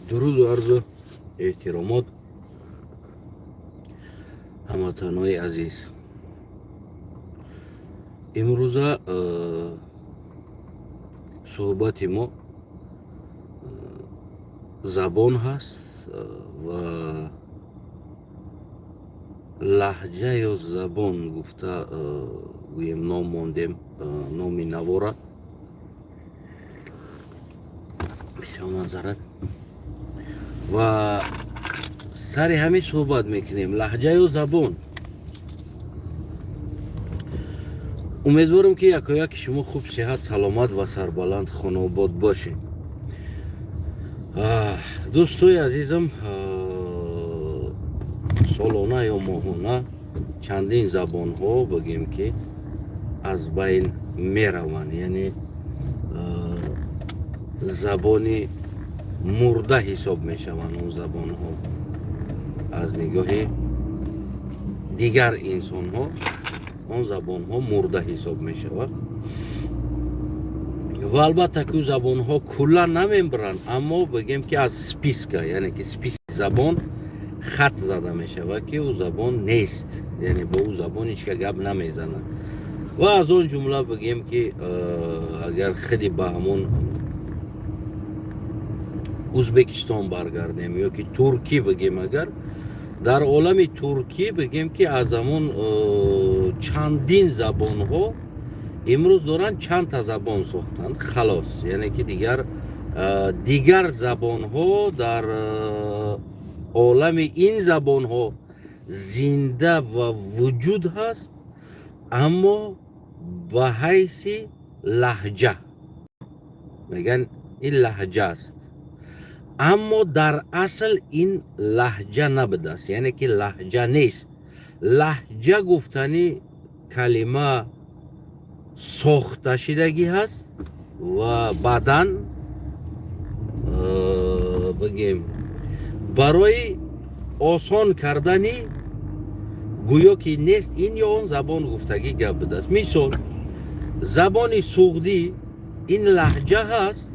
Дуруду арзу эҳтиромот, ҳамватанои азиз. Имрӯза суҳбати мо забон ҳаст ва лаҳҷа ё забон гуфта гӯем, ном мондем номи навора. Бисёр манзарат ва сари ҳамин суҳбат мекунем: лаҳҷа ё забон. Умедворам, ки якояки шумо хуб, сиҳат, саломат ва сарбаланд, хонобод бошед. Дӯстои азизам, солона ё моҳона чандин забонҳо, бигем, ки аз байн мераванд, яъне забони мурда ҳисоб мешаванд. Он забонҳо аз нигоҳи дигар инсонҳо, он забонҳо мурда ҳисоб мешавад. Ва албатта, ки забонҳо куллан намебаранд, аммо бигем, ки аз списка, яъне ки списки забон хат зада мешавад, ки ӯ забон нест, яъне бо ӯ забон ҳеч ка гап намезанад. Ва аз он ҷумла, бигем, ки агар хиди ба ҳамон Узбекистон баргардем ё ки туркӣ бигем, агар дар олами туркӣ, бигем, ки аз ҳамон чандин забонҳо имрӯз доранд, чандта забон сохтанд, халос. Яъне ки дигар забонҳо дар олами ин забонҳо зинда ва вуҷуд ҳаст, аммо ба ҳайси лаҳҷа мегӯянд, ин лаҳҷа аст, аммо дар асл ин лаҳҷа набудааст, яъне ки лаҳҷа нест. Лаҳҷа гуфтани калима сохташидагӣ ҳаст ва баъдан, бигем, барои осон кардани, гӯё ки нест ин ё он забон гуфтагӣ гап будааст. Мисол, забони суғдӣ ин лаҳҷа ҳаст?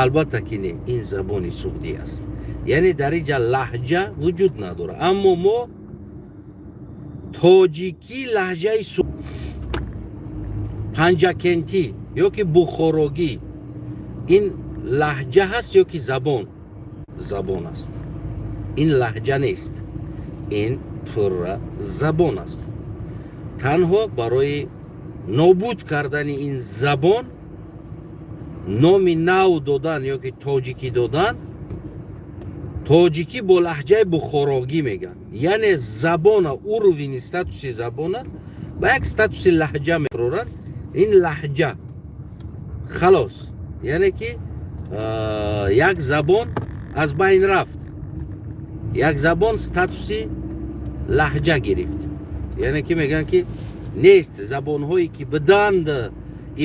Албатта ки не, ин забони суғдӣ аст, яъне дар инҷа лаҳҷа вуҷуд надорад. Аммо мо тоҷикӣ лаҳҷаи панҷакентӣ ё ки бухорогӣ ин лаҳҷа ҳаст ё ки забон? Забон аст, ин лаҳҷа нест, ин пурра забон аст. Танҳо барои нобуд кардани ин забон номи нав додан ё ки тоҷикӣ додан, тоҷикӣ бо лаҳҷаи бухорогӣ мегӯянд, яъне забона, уровени статуси забона ба як статуси лаҳҷа мефуроранд. Ин лаҳҷа, халос. Яъне ки як забон аз байн рафт, як забон статуси лаҳҷа гирифт. Яъне ки мегӯянд, ки нест, забонҳое ки буданд,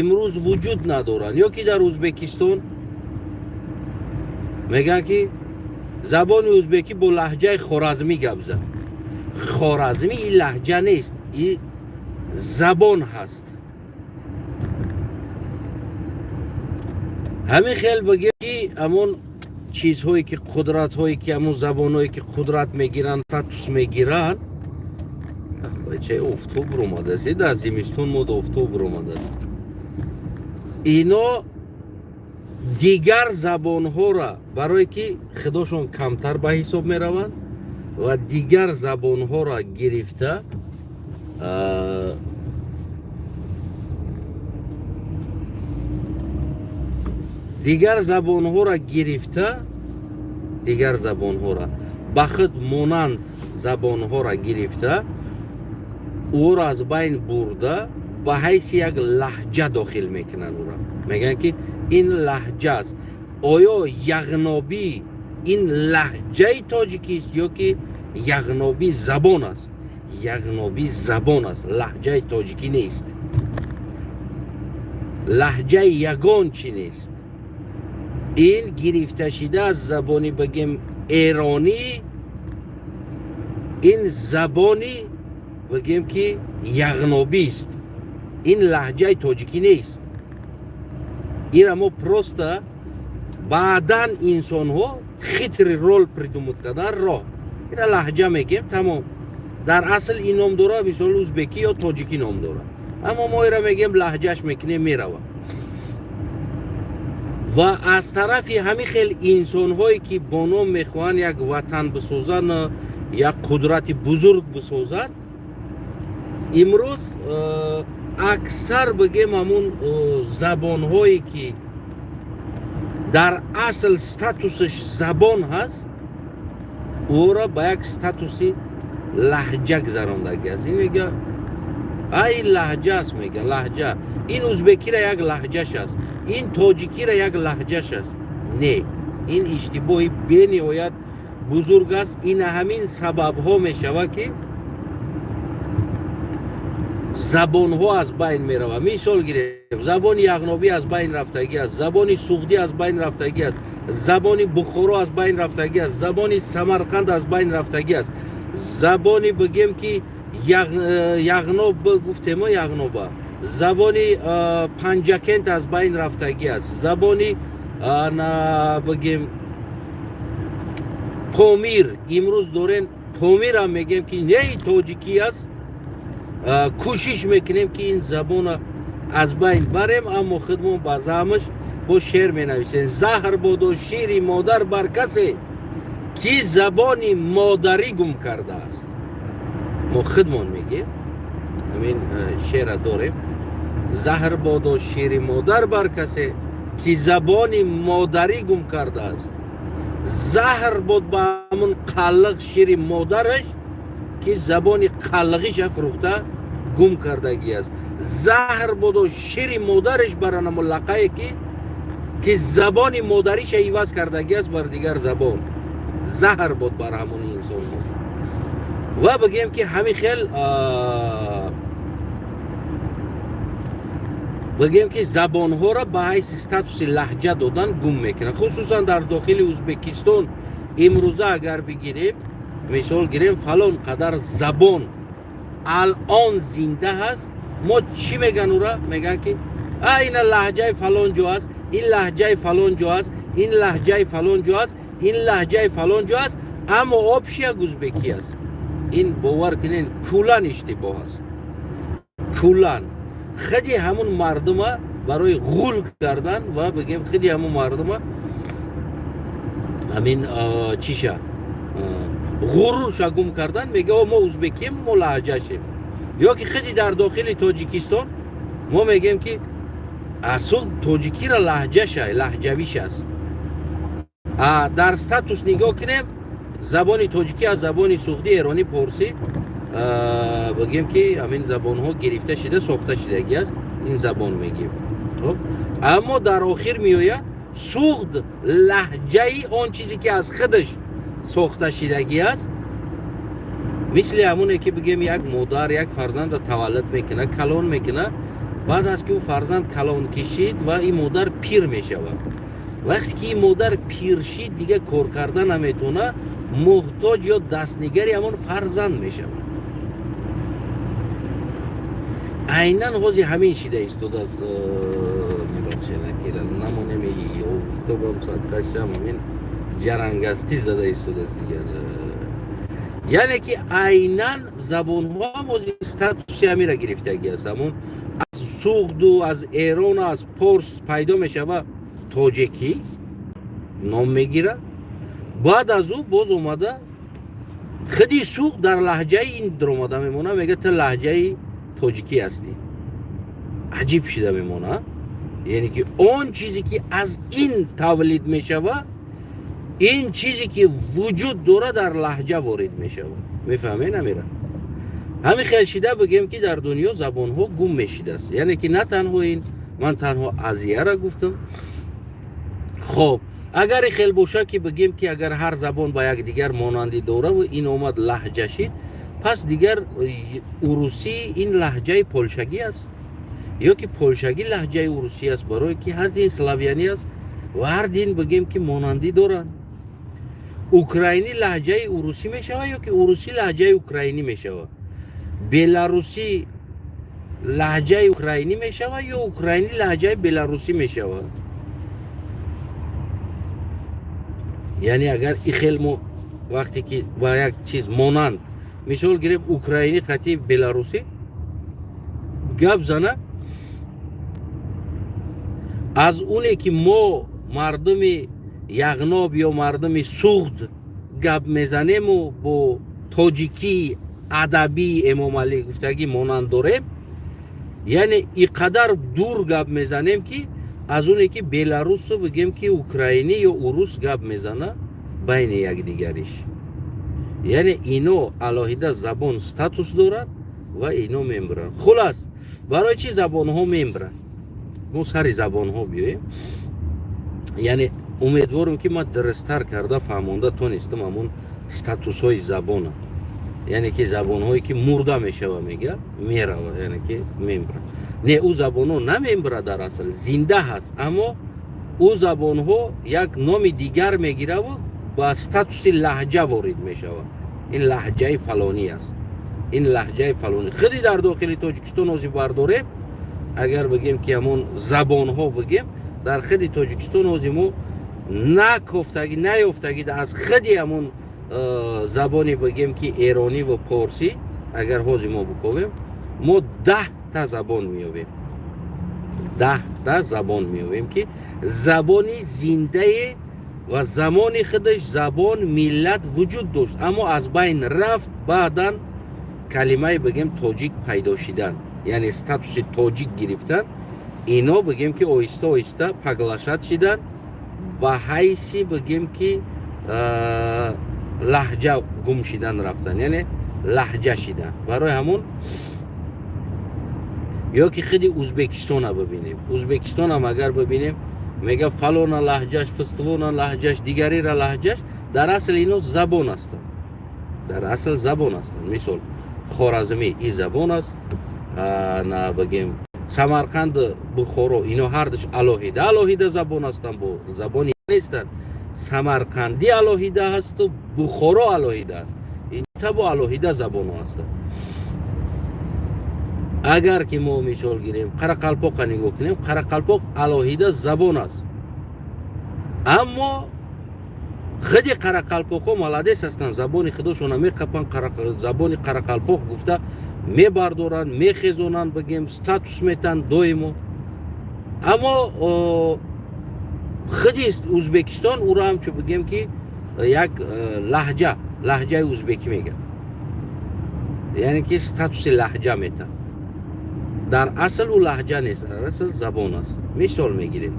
имрӯз вуҷуд надоранд. Ё ки дар Ӯзбекистон мегӯянд, ки забони ӯзбекӣ бо лаҳҷаи хоразмӣ гап зад. Хоразмӣ ин лаҳҷа нест, и забон ҳаст. Ҳамин хел, бигем, ки ҳамон чизҳое ки қудратҳое ки ҳамон забонҳое ки қудрат мегиранд, статус мегиранд. Бачаи, офтоб буромадааст, дар зимистон мода офтоб буромадааст. Ино дигар забонҳоро, барое ки худошон камтар ба ҳисоб мераванд, ва дигар забонҳоро гирифта, дигар забонҳоро гирифта, дигар забонҳоро, ба худ монанд забонҳоро гирифта, ӯро аз байн бурда, ба ҳайси як лаҳҷа дохил мекунанд ӯро. Мегӯянд, ки ин лаҳҷа аст. Оё яғнобӣ ин лаҳҷаи тоҷикист ё ки яғнобӣ забон аст? Яғнобӣ забон аст, лаҳҷаи тоҷикӣ нест, лаҳҷаи ягон чӣ нест. Ин гирифташида аз забони, бигем, эронӣ, ин забони, бигем, ки яғнобист, ин лаҳҷаи тоҷикӣ нест. Ира мо просто Баъдан инсонҳо хитрый рол придумать кардан, роҳ ина лаҳҷа мегем, тамом. Дар асл ин ном дора, мисол, узбекӣ ё тоҷикӣ ном дора, аммо мо ира мегем, лаҳҷаш мекунем, мерава. Ва аз тарафи ҳамин хел инсонҳое, ки бо ном мехоҳанд як ватан бисозанд, як қудрати бузург бисозанд, имрӯз аксар, бигем, ҳамун забонҳое, ки дар асл статусаш забон ҳаст, ӯро ба як статуси лаҳҷа гузарондагӣ аст. Ин мега, ай, лаҳҷа аст, мега, лаҳҷа. Ин узбекира як лаҳҷаш аст, ин тоҷикира як лаҳҷаш аст. Не, ин иштибоҳи бениҳоят бузург аст. Ина ҳамин сабабҳо мешавад, ки забонҳо аз байн меравад. Мисол гирем, забони яғнобӣ аз байн рафтагӣ аст, забони суғдӣ аз байн рафтагӣ аст, забони бухоро аз байн рафтагӣ аст, забони Самарқанд аз байн рафтагӣ аст, забони, бигем, ки Яғноб гуфтемо, Яғноба, забони Панҷакент аз байн рафтагӣ аст, забони, бигем, Помир. Имрӯз дорем, Помирам мегем, ки не, тоҷикӣ аст. Кӯшиш мекунем, ки ин забона аз байн барем, аммо худмон ба заъмаш бо шеър менависем: «Заҳр бодо шири модар бар касе, ки забони модарӣ гум кардааст». Мо худмон мегем, ҳамин шеъра дорем: «Заҳр бодо шири модар бар касе, ки забони модарӣ гум кардааст. Заҳр бод ба ҳамун қаллиқ шири модараш, ки забони қаллиғиша фурӯхта гум кардагӣ аст. Заҳр бодо шири модараш бар анамо лақае, ки забони модариша иваз кардагӣ аст бар дигар забон. Заҳр бод бар ҳамон инсонҳо». Ва бигем, ки ҳамин хел, бигем, ки забонҳоро ба ҳайси статуси лаҳҷа додан, гум мекунанд. Хусусан дар дохили Ӯзбекистон имрӯза агар бигирем, мисол гирем, фалон қадар забон алон зинда ҳаст. Мо чӣ меган? Ура меган, ки а, ина лаҳҷаи фалон ҷо аст, ин лаҳҷаи фалон ҷо аст, ин лаҳҷаи фалон ҷо аст, ин лаҳҷаи фалон ҷо аст, аммо общий як узбекӣ аст. Ин, бовар кунед, куллан иштибоҳ аст. Куллан худи ҳамун мардума барои ғул кардан ва, бигем, худи ҳамун мардума ҳамин чиша, ғурурша гум кардан, мега: «Мо узбекем, мо лаҳҷашем». Ё ки худи дар дохили Тоҷикистон мо мегем, ки асл тоҷикира лаҳҷаша, лаҳҷавиш аст. Дар статус нигоҳ кунем, забони тоҷикӣ аз забони суғдӣ, эронӣ, порсӣ, бигем, ки ҳамин забонҳо гирифта шида, сохта шидагӣ аст ин забон, мегем. Хоб, аммо дар охир меояд, суғд лаҳҷаи он чизе, ки аз худаш сохта шидагӣ аст. Мисли ҳамоне, ки, бигем, як модар як фарзанда таваллуд мекунад, калон мекунад. Баъд аз ки ӯ фарзанд калон кишид ва ин модар пир мешавад, вақте ки ин модар пир шид, дига кор карда наметавона, муҳтоҷ ё дастнигари ҳамон фарзанд мешавад. Айнан ҳози ҳамин шида истодааст. Мебахшед, намонеми, офтобам садқашам, ҳамин ҷарангастӣ зада истодааст дигар. Яъне ки айнан забонҳо ҳам ҳози статуси ҳамира гирифтагӣ аст. Ҳамон аз суғду, аз эрону аз порс пайдо мешава, тоҷикӣ ном мегирад. Баъд аз ӯ боз омада, худи суғд дар лаҳҷаи ин даромада мемонад, мега: «Ту лаҳҷаи тоҷикӣ ҳастӣ». Аҷиб шида мемонад. Яъне ки он чизе, ки аз ин тавлид мешавад, ин чизе, ки вуҷуд дорад, дар лаҳҷа ворид мешавад. Мефаҳмед намира? Ҳамин хел шида, бигем, ки дар дунё забонҳо гум мешидааст. Яъне ки на танҳо ин, ман танҳо азияра гуфтам. Хоб, агар хел боша, ки, бигем, ки агар ҳар забон ба якдигар монандӣ дораву ин омад лаҳҷа шид, пас дигар урусӣ ин лаҳҷаи полшагӣ аст ё ки полшагӣ лаҳҷаи урусӣ аст? Барое ки ҳар дин славянӣ аст ва ҳар дин, бигем, ки монандӣ доранд. Украинӣ лаҳҷаи урусӣ мешавад ё ки урусӣ лаҳҷаи украинӣ мешавад? Беларусӣ лаҳҷаи украинӣ мешавад ё украинӣ лаҳҷаи беларусӣ мешавад? Яъне агар и хел мо вақте ки ба як чиз монанд, мисол гирем, украинӣ қати беларусӣ гап зана, аз уне ки мо мардуми Яғноб ё мардуми Суғд гап мезанему бо тоҷикии адабии Эмомалӣ гуфтагӣ монанд дорем, яъне и қадар дур гап мезанем, ки аз оне ки беларусу, бигем, ки украинӣ ё урус гап мезана байни якдигариш. Яъне ино алоҳида забон, статус доранд ва ино мембиранд. Хулас, барои чӣ забонҳо мембиранд? Мо сари забонҳо биёем. Яъне умедворам, ки ман дурусттар карда фаҳмонда тонистам ҳамон статусҳои забона, яъне ки забонҳое ки мурда мешава, мега, мерава, яъне ки мембирад. Не, ӯ забонҳо намембирад, дар асл зинда ҳаст, аммо ӯ забонҳо як номи дигар мегираву ба статуси лаҳҷа ворид мешавад. Ин лаҳҷаи фалонӣ аст, ин лаҳҷаи фалонӣ. Худи дар дохили Тоҷикистон ҳозир бардорем, агар бигем ки ҳамон забонҳо, бигем, дар худи Тоҷикистон ҳозир мо накофтагӣ, наёфтагӣ аз худи ҳамон забони, бигем, ки эронӣ ва порсӣ, агар ҳозир мо биковем, мо 10-та забон меёбем, 10-та забон меёбем, ки забони зиндае ва замони худаш забон, миллат вуҷуд дошт, аммо аз байн рафт. Баъдан калимаи, бигем, тоҷик пайдо шидан, яъне статуси тоҷик гирифтан, ино, бигем, ки оҳиста оҳиста поглощать шидан, ба ҳайси, бигем, ки лаҳҷа гум шидан рафтан, яъне лаҳҷа шидан. Барои ҳамон ё ки худи Узбекистона бибинем, Узбекистонам агар бибинем, мега фалона лаҳҷаш, фистивона лаҳҷаш, дигарира лаҳҷаш. Дар асл ино забон ҳастанд, дар асл забон ҳастанд. Мисол, хоразмӣ и забон аст, на, бигем, Самарқанд, Бухоро, ино ҳардуш алоҳида алоҳида забон ҳастанд, бо забони нестанд. Самарқандӣ алоҳида ҳасту Бухоро алоҳида аст, ин табо алоҳида забонҳо ҳастанд. Агар ки мо мисол гирем, қарақалпоқа нигоҳ кунем, қарақалпоқ алоҳида забон аст, аммо худи қарақалпоқҳо молодец ҳастанд, забони худошона меқапанд, забони қарақалпоқ гуфта мебардоранд, мехезонанд, бигем, статус метанд доимо. Аммо худи Узбекистон ӯро ҳамчун, бигем, ки як лаҳҷа, лаҳҷаи узбекӣ мегӯяд, яъне ки статуси лаҳҷа метад. Дар асл ӯ лаҳҷа нест, дар асл забон аст. Мисол мегирем,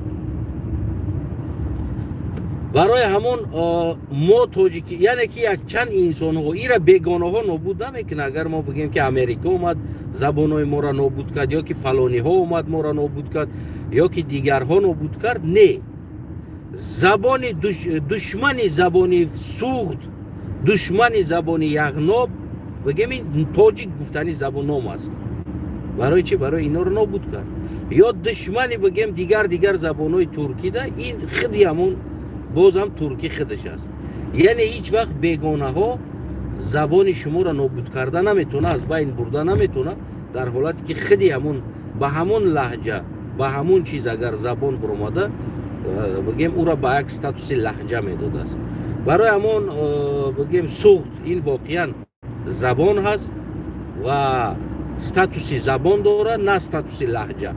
барои ҳамон мо тоҷики, яъне ки якчанд инсонҳо ира бегонаҳо нобуд намекунад. Агар мо бигем, ки Америка омад, забонҳои моро нобуд кард, ё ки фалониҳо омад, моро нобуд кард, ё ки дигарҳо нобуд кард, не, забони душмани забони суғд, душмани забони яғноб, бигем, ин тоҷик гуфтани забонном аст. Барои чӣ? Барои инҳоро нобуд кард. Ё душмани, бигем, дигар дигар забонҳои туркида, ин худи ҳамон бозам туркӣ худаш аст. Яъне ҳеҷ вақт бегонаҳо забони шуморо нобуд карда наметавона, аз байн бурда наметавона, дар ҳолате ки худи ҳамон ба ҳамон лаҳҷа, ба ҳамон чиз агар забон биромада, бигем, ӯро ба як статуси лаҳҷа медодааст. Барои ҳамон, бигем, суғд ин воқеан забон ҳаст ва статуси забон дорад, на статуси лаҳҷа.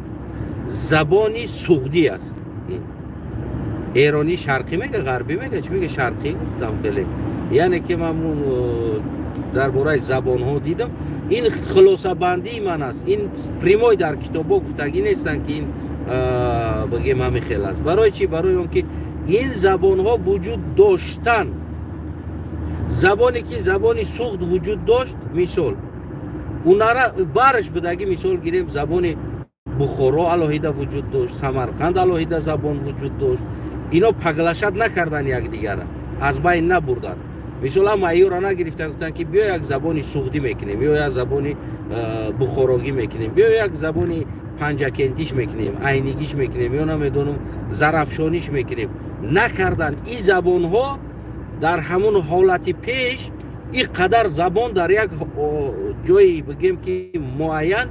Забони суғдӣ аст ин. Эронӣ шарқӣ мега, ғарбӣ мега, чӣ мега, шарқӣ гуфтам хеле. Яъне ки ман дар бораи забонҳо дидам, ин хулосабандии ман аст, ин прямой дар китобҳо гуфтагӣ нестанд, ки ин, бигем, ҳамин хел аст. Барои чӣ? Барои он ки ин забонҳо вуҷуд доштан. Забоне ки забони суғд вуҷуд дошт, мисол, унара бараш будагӣ, мисол гирем, забони Бухоро алоҳида вуҷуд дошт, Самарқанд алоҳида забон вуҷуд дошт. Ино поглощать накарданд якдигара, аз байн набурданд. Мисол, ҳама иёра нагирифтан, гуфтанд, ки биё, як забони суғдӣ мекунем ё як забони бухорогӣ мекунем, биё, як забони панҷакентиш мекунем, айнигиш мекунем ё намедонам, зарафшониш мекунем. Накарданд. Ин забонҳо дар ҳамон ҳолати пеш ин қадар забон дар як ҷои, бигем, ки муайян,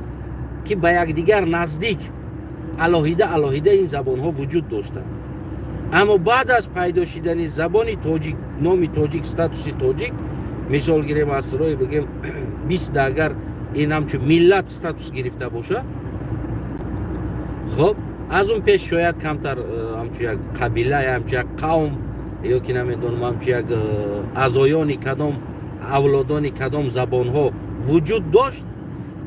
ки ба якдигар наздик, алоҳида алоҳида ин забонҳо вуҷуд доштанд. Аммо баъд аз пайдо шидани забони тоҷик, номи тоҷик, статуси тоҷик, мисол гирем, аз роҳи бигем 20 агар ин ҳамчун миллат статус гирифта боша, хоб, аз он пеш шояд камтар ҳамчун як қабила, ҳамчун як қавм ё ки намедонам, ҳамчун як аъзоёни кадом авлодони кадом забонҳо вуҷуд дошт.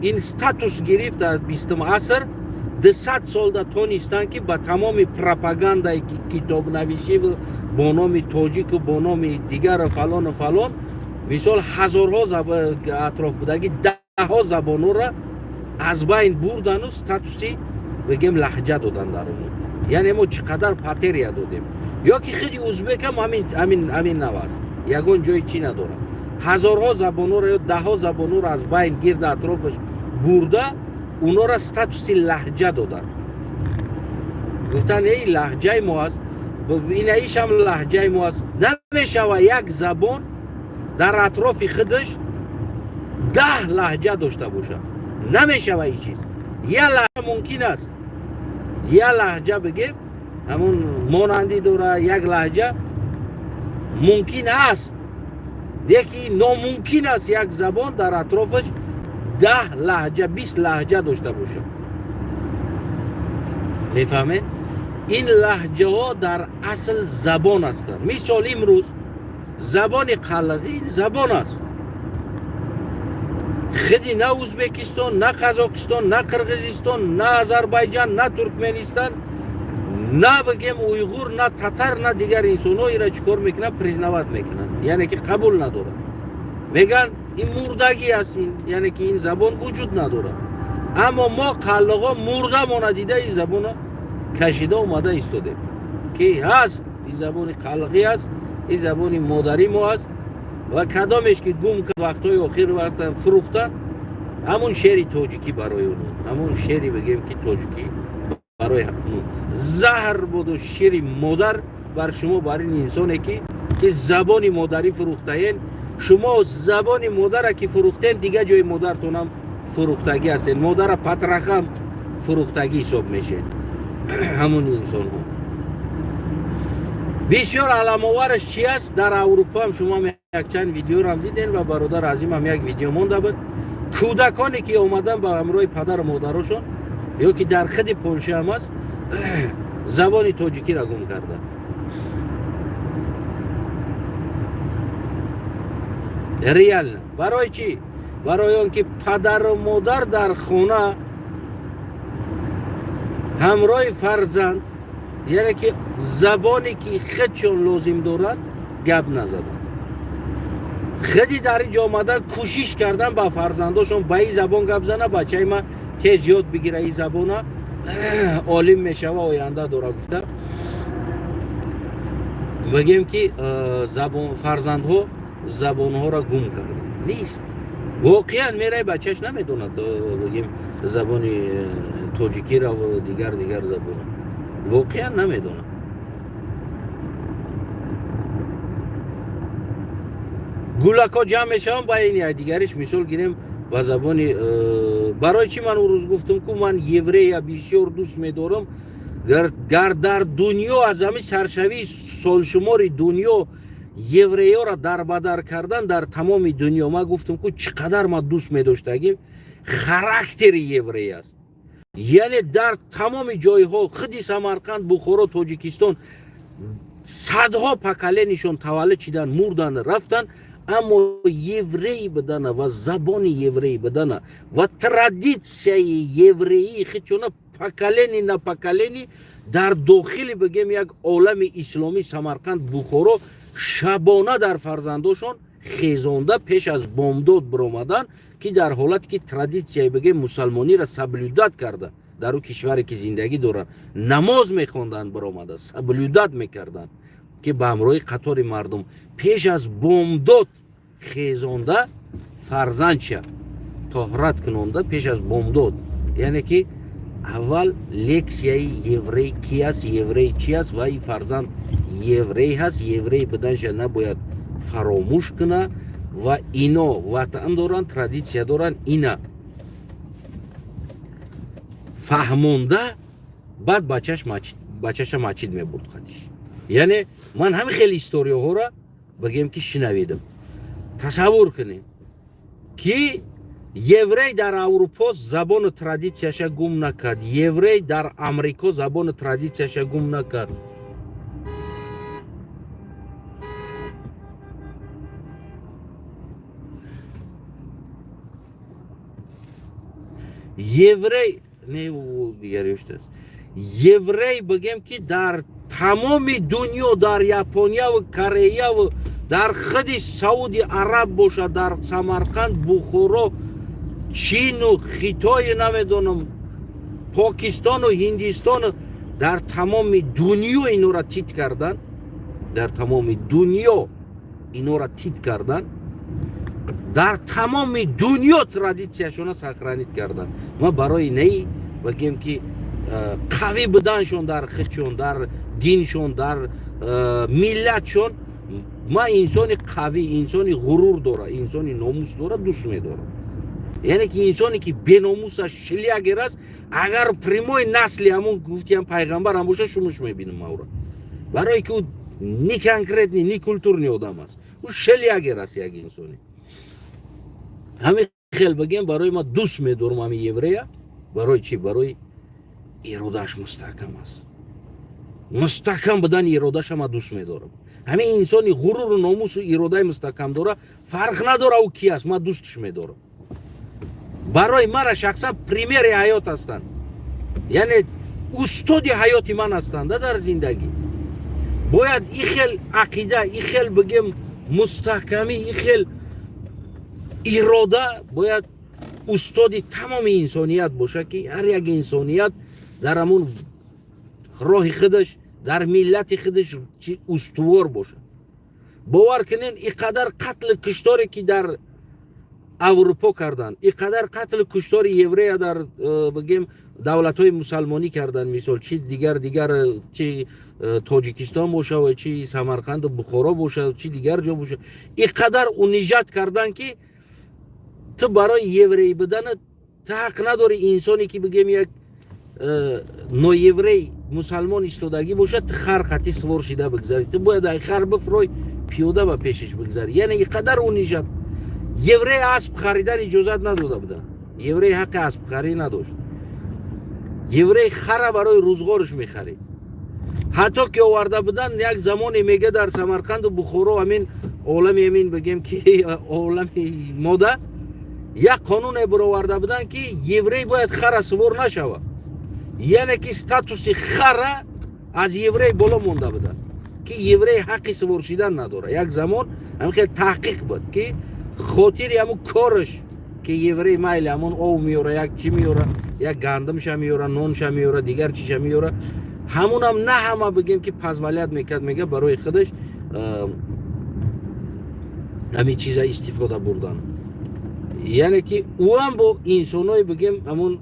Ин статус гирифт дар 20-ум аср. 200 солда тонистанд, ки ба тамоми пропагандае ки китобнависӣ бо номи тоҷику бо номи дигару фалону фалон, мисол, ҳазорҳо атроф будагӣ даҳҳо забонҳоро аз байн бурдану статуси бигем лаҳҷа додан дар оно. Яъне мо чӣ қадар потеря додем. Ё ки худи узбекам ҳамин нав аст, ягон ҷои чӣ надорад. Ҳазорҳо забонҳоро ё даҳҳо забонҳоро аз байн гирда атрофаш бурда, унора статуси лаҳҷа доданд. Гуфтанд: «Эй, лаҳҷаи мо аст, инаишам лаҳҷаи мо аст». Намешава як забон дар атрофи худаш 10 лаҳҷа дошта бошад, намешава ин чиз. Я лаҳҷа мумкин аст, я лаҳҷа бигем, ҳамун монандӣ дора, як лаҳҷа мумкин аст, лекин номумкин аст як забон дар атрофаш 10 лаҳҷа, 20 лаҳҷа дошта бошад. Мефаҳмед, ин лаҳҷаҳо дар асл забон ҳастанд. Мисол, имрӯз забони қалғӣ забон аст. Худи на Узбекистон, на Қазоқистон, на Қирғизистон, на Озарбойҷан, на Туркменистон, на бигем уйғур, на татар, на дигар инсонҳо ира чӣ кор мекунанд? Признавать мекунанд, яъне ки қабул надоранд. Мегӯянд, ин мурдагӣ аст, ин яъне ки ин забон вуҷуд надорад. Аммо мо қаллоқо мурдамона дида, ин забона кашида омада истодем, ки ҳаст, ин забони қалғӣ аст, ин забони модари мо аст. Ва кадомеш ки гум вақтҳои охир вақта фурӯхтан, ҳамун шери тоҷикӣ барои оно, ҳамун шери бигем ки тоҷикӣ барои заҳр буду. Шири модар бар шумо, бар ин инсоне ки забони модарӣ фурӯхтаен. Шумо забони модара ки фурӯхтен, дигар ҷои модартонам фурӯхтагӣ ҳастен, модара патрахам фурӯхтагӣ ҳисоб мешед. Ҳамун инсонҳо бисёр аламовараш чи аст? Дар Аврупоам шумо якчанд видеорам диден ва бародар Азимам як видео монда буд. Кӯдаконе ки омадан ба ҳамроҳи падару модарошон ё ки дар худи Полшаам аст, забони тоҷикиро гум карда. Реально, барои чӣ? Барои он ки падару модар дар хона ҳамроҳи фарзанд, яъне ки забоне ки худшон лозим дорад, гап назаданд. Худи дар ин ҷо омадан кӯшиш кардан ба фарзандошон ба ин забон гап зана, бачаи ман тез ёд бигира ин забона, олим мешава, оянда дора гуфта, бигем ки фарзандҳо забонҳоро гум карданд. Нест, воқеан мерай, бачаш намедонад, бигем, забони тоҷикиро, дигар забона воқеан намедонад. Гулакҳо ҷамъ мешаванд ба ин якдигариш. Мисол гирем, ба забони барои чӣ ман он рӯз гуфтам ку ман еврея бисёр дӯст медорам. Гар дар дунё аз ҳамин саршавии солшумори дунё евреёро дарбадар кардан дар тамоми дунё, ман гуфтам ку, чӣ қадар ман дӯст медоштагим, характери еврей аст. Яъне дар тамоми ҷойҳо, худи Самарқанд, Бухоро, Тоҷикистон, садҳо поколения шон таваллуд шидан, мурдан, рафтан, аммо еврей будана ва забони еврей будана ва традитсияи евреии худшона поколение на поколение дар дохили, бигем, як олами исломӣ, Самарқанд, Бухоро, шабона дар фарзандошон хезонда, пеш аз бомдод биромадан, ки дар ҳолате ки традитсияи, бигем, мусалмониро соблюдать карда, дар ӯ кишваре ки зиндагӣ доранд, намоз мехонданд, биромада соблюдать мекарданд, ки ба ҳамроҳи қатори мардум пеш аз бомдод хезонда, фарзандча тоҳрат кунонда, пеш аз бомдод, яъне ки аввал лексияи еврей ки аст, еврей чи аст ва ин фарзанд еврей ҳаст, еврей буданша набояд фаромӯш куна ва ино ватан доранд, традитсия доранд, ина фаҳмонда, баъд бачаша масҷид мебурд. Хатиш Яъне ман ҳамин хел историяҳоро бигем ки шинавидам. Тасаввур кунем, ки еврей дар Аврупо забону традитсияша гум накард, еврей дар Амрико забону традитсияша гум накард. Еврей не, дигари ёштааст. Еврей бигем ки дар тамоми дунё, дар Японияву Кореяву дар худи Сауди Араб бошад, дар Самарқанд, Бухоро, Чину Хитою, намедонам, Покистону Ҳиндистону, дар тамоми дунё инора тит кардан, дар тамоми дунё инора тит кардан, дар тамоми дунё традитсияшона сохранить кардан. Ма барои неи бигем ки қавӣ буданшон дар худшон, дар диншон, дар миллатшон. Ма инсони қавӣ, инсони ғурур дора, инсони номус дора дӯст медорам. Яъне ки инсоне ки беномусаш, шлягер аст, агар прямой насли ҳамон гуфтиам пайғамбар ҳам боша, шумуш мебинам ма ӯро, барое ки ӯ ни конкретный, ни культурный одам аст, ӯ шлягер аст як инсони. Ҳамин хел бигем, барои ма дӯст медорам ҳамин еврея. Барои чӣ? Барои иродааш мустаҳкам аст. Мустаҳкам будани иродаша ма дӯст медорам. Ҳамин инсони ғуруру номусу иродаи мустаҳкам дора, фарқ надора ӯ ки аст, ма дӯстш медорам. Барои мара шахсан примери ҳаёт ҳастанд, яъне устоди ҳаёти ман ҳастанд дар зиндагӣ. Бояд и хел ақида, и хел бигем мустаҳкамӣ, и хел ирода бояд устоди тамоми инсоният бошад, ки ҳар як инсоният дар ҳамун роҳи худаш, дар миллати худаш устувор бошад. Бовар кунед, и қадар қатлу кишторе ки дар Аврупо карданд, и қадар қатлу куштори еврея дар бигем давлатҳои мусалмонӣ карданд, мисол, чи дигар, чи Тоҷикистон боша, чи Самарқанду Бухоро боша, чи дигар ҷо боша, и қадар унижать карданд, ки ту барои еврей будана ту ҳақ надорӣ. Инсоне ки бигем як ноеврей, мусалмон истодагӣ бошад, ту хар хати свор шида бигзарӣ, ту бояд ай хар бифрой, пиёда ба пешаш бигзарӣ. Яъне и қадар унижать. Еврей асп харидан иҷозат надода буданд, еврей ҳаққи аспхарӣ надошт. Еврей хара барои рӯзғорш мехарид. Ҳатто ки оварда буданд як замоне, мега, дар Самарқанду Бухоро, ҳамин олами, ҳамин бигем ки олами мода як қонуне бароварда буданд, ки еврей бояд хара сувор нашавад. Яъне ки статуси хара аз еврей боло монда буданд, ки еврей ҳаққи сувор шидан надорад. Як замон ҳамин хел таҳқиқ буд, ки хотири ҳамун кораш, ки еврей майли ҳамон ов меёра, як чӣ меёра, як гандумша меёра, нонша меёра, дигар чиша меёра, ҳамунам на ҳама бигем ки позволять мекард, мега, барои худаш ҳамин чиза истифода бурдан. Яъне ки ӯам бо инсонҳое, бигем, ҳамун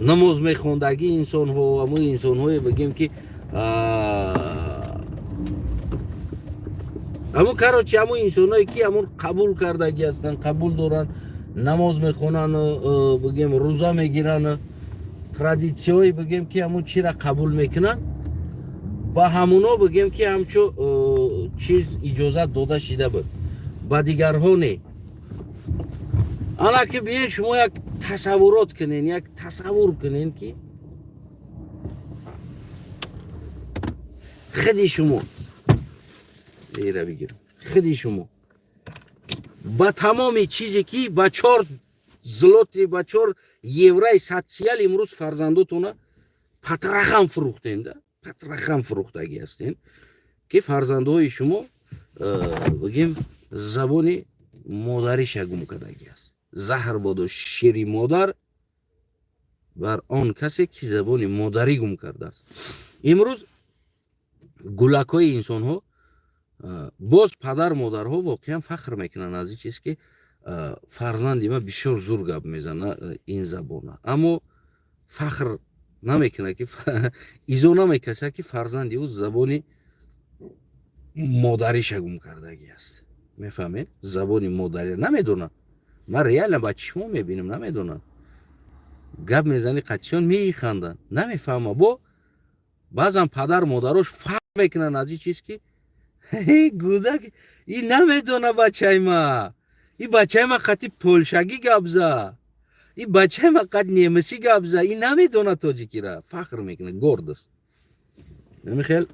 намоз мехондагӣ инсонҳо, ҳамун инсонҳое, бигем ки ҳамун, короче, ҳамун инсонҳое ки ҳамун қабул кардагӣ ҳастанд, қабул доранд, намоз мехонанд, бигем, рӯза мегиранд, традитсияҳое, бигем ки ҳамун чира қабул мекунанд, ба ҳамуно, бигем ки ҳамчун чиз иҷозат дода шида буд, ба дигарҳо не. Ана ки биед, шумо як тасаввурот кунен, як тасаввур кунен, ки худи шумо ира бигирам, худи шумо ба тамоми чизе ки ба 4 злоти, ба 4 евраи социал имрӯз фарзандотона патрахан фурӯхтен, да патрахан фурӯхтагӣ ҳастен, ки фарзандҳои шумо бигем забони модариша гум кардагӣ аст. Заҳр бодо шири модар бар он касе ки забони модарӣ гум кардааст. Имрӯз гулакҳои инсонҳо боз падар модарҳо воқеан фахр мекунанд аз ин чиз, ки фарзанди ман бисёр зур гап мезана ин забона, аммо фахр намекунад, ки изо намекашад, ки фарзанди ӯ забони модариша гум кардагӣ аст. Мефаҳмед? Забони модарӣ намедонад. Ман реально ба чишмо мебинам, намедонад. Гап мезани қатишон, механданд, намефаҳма. Бо Баъзан падар модарош фахр мекунанд аз ин чиз, ки гӯдак и намедона, бачаи ма, и бачаи ма қати полшагӣ гап за, и бачаи ма қат немисӣ гап за, и намедона тоҷикира. Фахр мекунад, гордость. Михел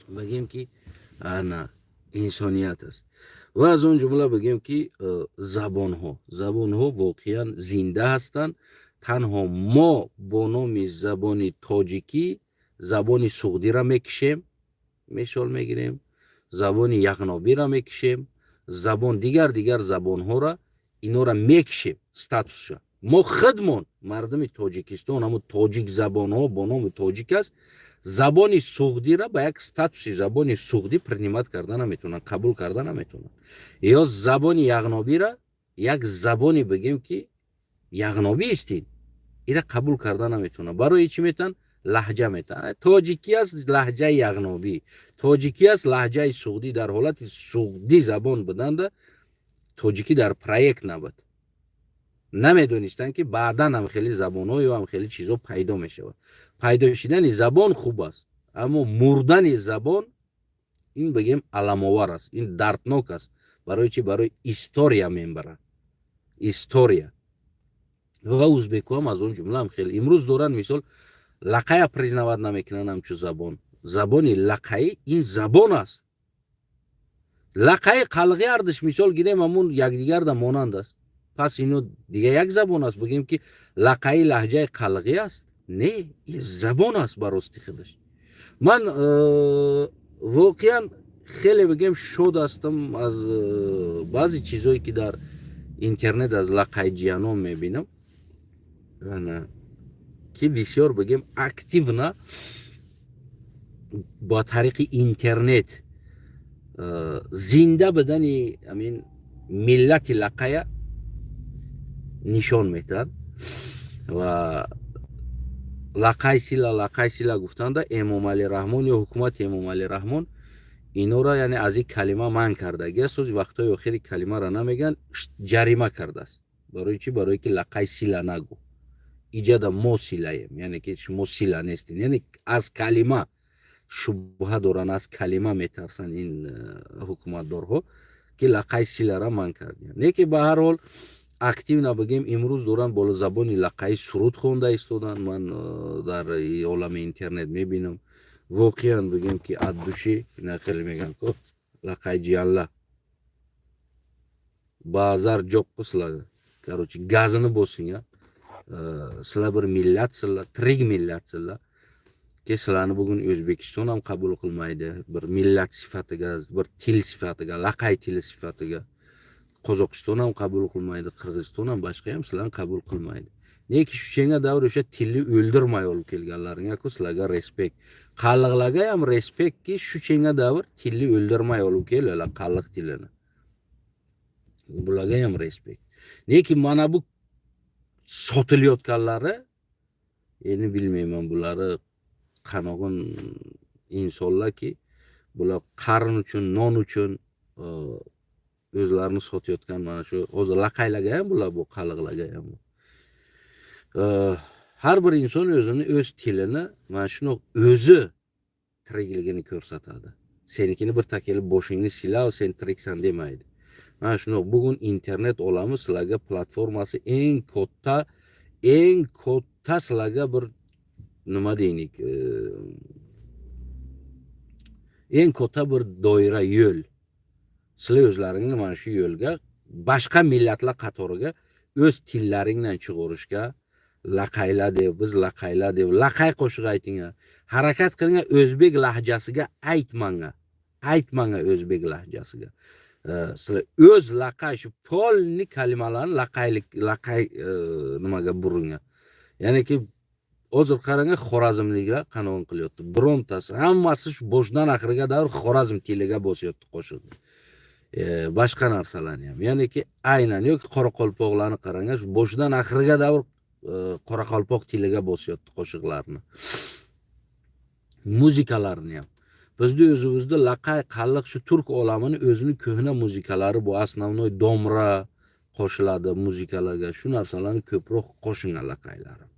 бигем, ки ана инсоният аст. Ва аз он ҷумла бигем, ки забонҳо воқеан зинда ҳастанд. Танҳо мо бо номи забони тоҷикӣ забони суғдиро мекишем, мисол мегирем, забони яғнобиро мекишем, забон дигар забонҳоро, инора мекишем статусша. Мо худмон, мардуми Тоҷикистон, ҳамо тоҷик забонҳо бо номи тоҷик аст, забони суғдиро ба як статуси забони суғдӣ принимать карда наметавонанд, қабул карда наметавонанд. Ё забони яғнобира як забони, бигем, ки яғнобӣ истин, ира қабул карда наметавонанд. Барои чӣ метаванд? Лаҳҷа метаванд. Тоҷикӣ аст, лаҳҷаи яғнобӣ, тоҷикӣ аст, лаҳҷаи суғдӣ. Дар ҳолати суғдӣ забон буданда тоҷикӣ дар проект набуд. Намедонистанд, ки баъдан ҳам хеле забонҳо ё ҳам хеле чизҳо пайдо мешавад. Пайдо шидани забон хуб аст, аммо мурдани забон ин, бигем, аламовар аст, ин дарднок аст. Барои чи? Барои история мебарад, история. Ва узбекҳоам аз он ҷумла ҳам хеле имрӯз доранд, мисол, лақая признавать намекунанд ҳамчун забон. Забони лақаӣ ин забон аст. Лақаи, қалғи ардиш, мисол гирем, ҳамун якдигарда монанд аст. Пас ино дига як забон аст? Бигем, ки лақаи лаҳҷаи қалғӣ аст? Не, ин забон аст ба рости худаш. Ман воқеан хеле, бигем, шод ҳастам аз баъзе чизҳое, ки дар интернет аз лақайҷиянон мебинам, ки бисёр, бигем, активно ба тариқи интернет зинда будани амин миллати лақая нишон метиҳад. Ва лақай сила, лақай сила гуфтанда, Эмомалӣ Раҳмон ё ҳукумати Эмомалӣ Раҳмон инора, яъне, аз ин калима манъ кардагӣ аст. Вақтҳои охири калимаро намегӯянд, ҷарима кардааст. Барои чӣ? Барое ки лақай сила нагӯ, иҷада мо силаем, яъне ки шумо сила нестед. Яъне аз калима шубҳа доранд, аз калима метарсанд ин ҳукуматдорҳо, ки лақай силара манъ кардиям. Не ки ба ҳар ҳол активно, бигем, имрӯз доранд боло забони лақаӣ суруд хонда истоданд. Ман дар олами интернет мебинам, воқеан, бигем, ки от души ина хеле мегӯянд ко лақай ҷиянла баъзар ҷоққу сила. Короче, газini bosing, sizlar bir millatsizlar, tirik millatsizlar, ki sizlarni bugun O'zbekiston ham qabul qilmaydi bir millat sifatiga, bir til sifatiga, laqay tili sifatiga. Qozog'iston ham qabul qilmaydi, Qirg'iziston ham, boshqa ham sizlarni qabul qilmaydi. Neki shunga davr o'sha tilni o'ldirmay olib kelganlaringga sizlarga респект. Qalliqlarga ham респект, ki shu davr tilni o'ldirmay olib keldilar, qalliq tilini. Bularga ham респект. Lekin mana bu sotilayotganlari, endi bilmayman, bulari qanog'in insonlarki, bular qarin uchun, non uchun o'zlarini sotayotgan mana shu hozir laqaylarga ham, bular, bu qalliqlarga ham. Har bir inson o'zini, o'z tilini mana shuni o'zi tirikligini ko'rsatadi. Senikini bir kelib boshingni silab, sen tiriksan demaydi. Mana shuni bugun internet olami sizlarga platformasi eng katta, eng katta sizlarga bir, nima deylik, eng katta bir doira, yo'l. Sizlar o'zlaringni mana shu yo'lga boshqa millatlar qatoriga o'z tillaringdan chiqarishga, laqaylar deb, biz laqaylar deb laqay qo'shiq aytinglar, harakat qilinglar, o'zbek lahjasiga aytmanglar, aytmanglar o'zbek lahjasiga. Sizlar o'z laqay shu полный kalimalarni laqaylik, laqay nimaga buringlar. Ya'niki hozir qarang, xorazmliklar qanaqa qilyapti, birontasi, hammasi shu boshidan oxiriga davr Xorazm tiliga bosyapti qo'shiqni, boshqa narsalarni ham. Ya'niki aynan yoki qoraqalpoqlarni qarang, shu boshidan oxiriga davr qoraqalpoq tiliga bosyapti qo'shiqlarni, muzikalarini ham. Bizni o'zimizda laqay, qalliq, shu turk olamini o'zini ko'hna muzikalari, bu основной domra qo'shiladi muzikalarga, shu narsalarni ko'proq qo'shinglar, laqaylarim.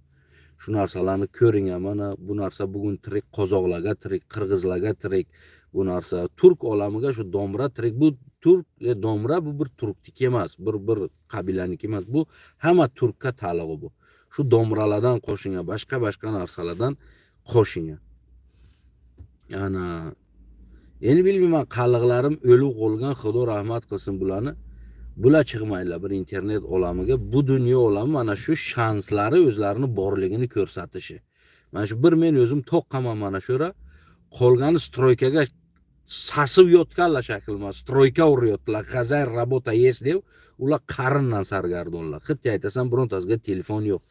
Shu narsalarni ko'ring. Mana bu narsa bugun tirik qozoqlarga tirik, qirg'izlarga tirik bu narsa, turk olamiga shu domra tirik. Bu turk domra, bu bir turkniki emas, bir qabilaniki emas, bu hamma turkka taalluqi bu. Shu domralardan qo'shinglar, boshqa boshqa narsalardan qo'shinglar. Ana endi bilmayman, qalliqlarim o'lib qolgan, Xudo rahmat qilsin bularni. Bular chiqmaydilar bir internet olamiga. Bu dunyo olami mana shu shanslari o'zlarini borligini ko'rsatishi. Mana shu bir men o'zim to'qqaman, mana shu yerga qolgani стройка ga sasib yotganlar shakl, стройка uryaptilar. "Хозяин, работа есть", deb ular qarindan sargardonlar. Xitga aytasan, birontasiga telefon yo'q.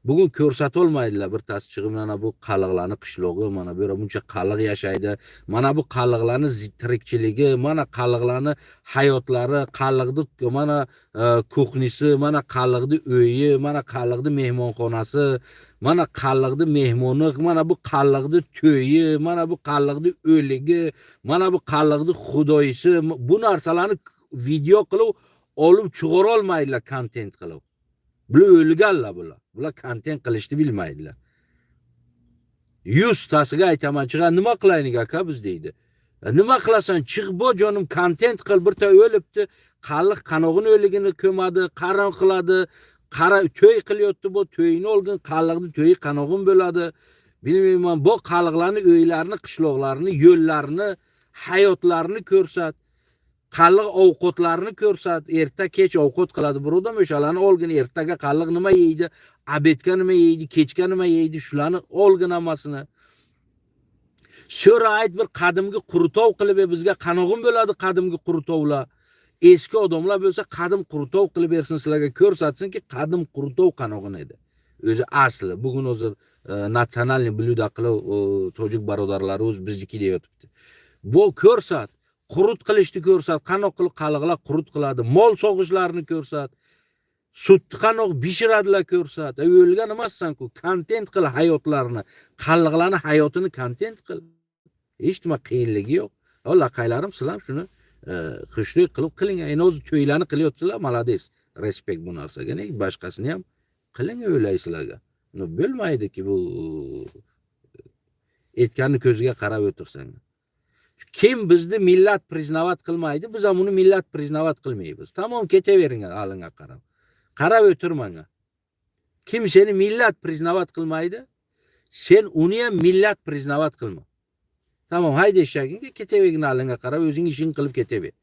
Bugun ko'rsatolmaydilar birtasi chiqib, mana bu qalliqlarni qishlog'i, mana bu yerda buncha qalliq yashaydi, mana bu qalliqlarni tirikchiligi, mana qalliqlarni hayotlari, qalliqni mana кухня si, mana qalliqni uyi, mana qalliqni mehmonxonasi, mana qalliqni mehmoni, mana bu qalliqni to'yi, mana bu qalliqni o'ligi, mana bu qalliqni xudoyisi. Bu narsalarni video qilib olib chiqarolmaydilar, kontent qilib. Bular o'lganlar, bular. Bular kontent qilishni bilmaydilar. 100 tasiga aytaman, chiqa, "Nima qilaylik, aka, biz?" deydi. "Nima qilasan? Chiq, bo jonim, kontent qil. Birta o'libdi qalliq, qanog'ini o'ligini ko'madi, qaron qiladi, qara, to'y qilyapti, bu to'yini olgin, qalliqni to'yi qanog'in bo'ladi, bilmayman. Bu qalliqlarni uylarini, qishloqlarini, yo'llarini, hayotlarini ko'rsat, qalliq ovqatlarini ko'rsat. Erta kech ovqat qiladi bir odam, o'shalarni olgin. Ertaga qalliq nima yeydi, обед ga nima yeydi, kechga nima yeydi, shularni olgin hammasini. So'ra, ayt, bir qadimgi qurutov qilib ber bizga, qanog'in bo'ladi qadimgi qurutovlar. Eski odamlar bo'lsa, qadim qurutov qilib bersin sizlarga, ko'rsatsinki, qadim qurutov qanog'in edi o'zi asli. Bugun o'zi национальный блюдо qilib tojik birodarlari o'zi bizniki deyotibdi. Bu ko'rsat, qurut qilishni ko'rsat, qanoq qilib qalliqlar qurut qiladi, mol sog'ishlarini ko'rsat, sutni qanoq bishiradilar, ko'rsat. O'lgan emassan-ku, kontent qil hayotlarini, qalliqlarni hayotini kontent qil, hech nima qiyinligi yo'q. Laqaylarim, sizlar ham shuni xushlik qilib qiling. Endi o'zi to'ylarni qilyapsizlar, молодец, респект bu narsaga. Nega boshqasini ham qiling o'ylaysizlarga. Bo'lmaydiki bu, aytganni ko'ziga qarab o'tirsang. Kim bizni millat признавать qilmaydi, biz ham uni millat признавать qilmaymiz. Tamom, ketavering halinga qarab, qarab o'tirmang. Kim seni millat признавать qilmaydi, sen uni ham millat признавать qilma. Tamom, hayda eshagingga, ketavergin halinga qarab, o'zing ishing qilib ketaver.